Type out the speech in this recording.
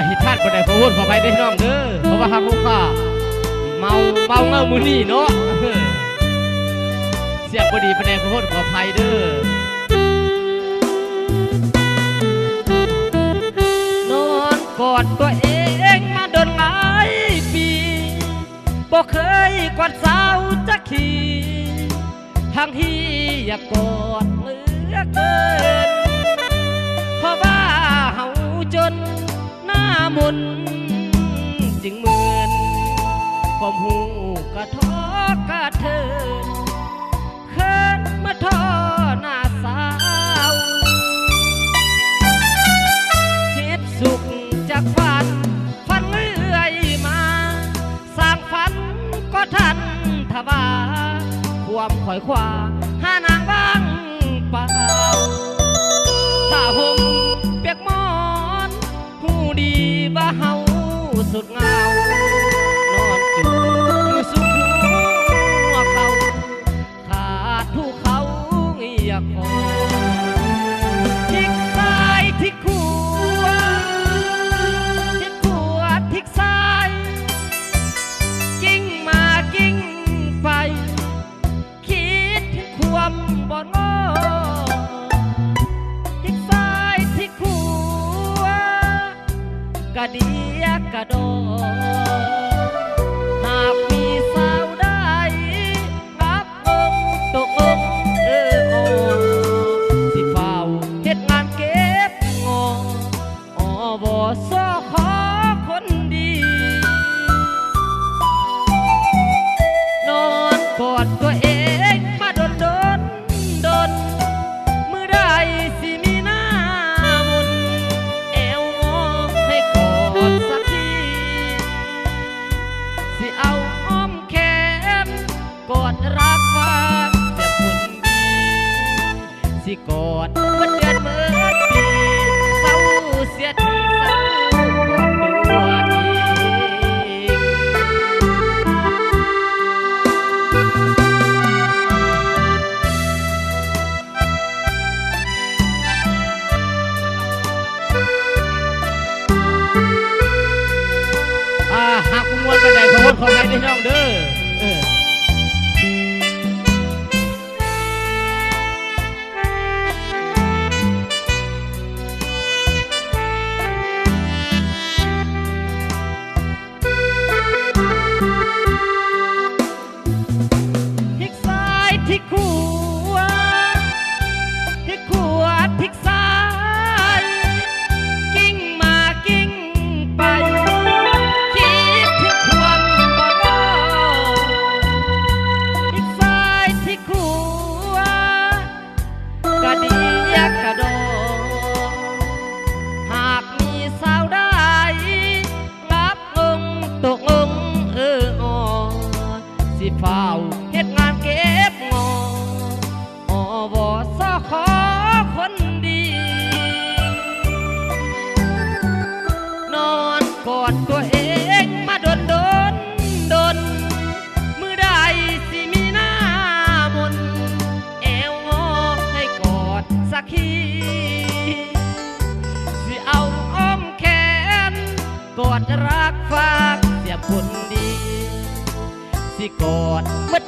ຜິດພາດປານໃດ ຂໍໂທດຂໍອະໄພເດີພີ່ນ້ອງເດີ ເພາະວ່າເຮົາຄົງຈະເມົາ ເມົາເງິນມື້ນີ້ເນາະ ສຽງບໍ່ດີປານໃດ ຂໍໂທດຂໍອະໄພເດີ. ນອນກອດຕົວເອງມາດົນຫຼາຍປີ ບໍ່ເຄີຍກອດສາວຈັກທີ ທັງທີ່ຢາກກອດເຫຼືອເກີນ ເພາະວ່າເຮົາຈົນໜ້າມົນຈຶ່ງເມີນ ຄວາມຮູ້ກະທໍກະເທີນ ເຂີນມາທໍໜ້າສາວ ເຮັດສຸກຈັກວັນ ຝັນເລື້ອຍມາ ສ້າງຝັນກໍທັນທະວາ ຄວາມຂ້ອຍຄວ້າຫານາງວ່າງເປົ່າ ຜ້າຫົ່ມປຽກໝອນ ຮູ້ດີວ່າເຮົາສົດຫງາວ ນອນຈຸ່ມຢູ່ສຸມຫົວເຂົາ ຂາດຜູ້ເຂົາຢາກຂອ ທິກຊ້າຍທິກຂວາ ທິກຂວາທິກຊ້າຍ ກິ້ງມາກິ້ງໄປ ຄິດເຖິງຄວາມບ່ອນງໍ ທິກຊ້າຍທິກຂວາ ກະເດຍກະດໍ ຫາກມີສາວໃດ ຮັກອົງຕົກອົງເອີອອ ຊິຟ້າວເຮັດງານເກັບງໍ ອວສຂ ຄົນດີ ນອນກອດຕົວເອງມາດົນໆ ດົນ ມື້ໃດຊິມີໜ້າມົນ ແອວງໍໃຫ້ກອດສັກທີ ຊິເອົາອ້ອມແຂນ ກອດຮັກຝາກແຕ່ຄົນດີ ຊິກອດເບິດເດືອນເບິດປີ ເຊົາສຽດເຊົາກອດຕົວເອງ. ອ່າ ຫາກບໍ່ມ່ວນປານໃດ ຂໍໂທດຂໍອະໄພເດີພີ່ນ້ອງເດີ ເອີ. ທິກຊ້າຍທິກຂວາ ທິກຂວາທິກຊ້າຍ ກິ້ງມາກິ້ງໄປ ຄິດເຖິງຄວາມບໍ່ລອດ ທິກຊ້າຍທິກຂວາ ກະເດຍກະດໍ ຫາກມີສາວໃດ ຮັກອົງຕົກອົງເອີອອ ຊິຟ້າວເຮັດງານເກັບງໍ ອວສຂ ຄົນດີ ນອນກອດຕົວເອງມາດົນໆ ດົນ ມື້ໃດຊິມີໜ້າມົນ ແອວງໍໃຫ້ກອດສັກທີ ຊິເອົາອ້ອມແຂນ ກອດຮັກຝາກສຽມຄົນດີ ຊິກອດເບິດ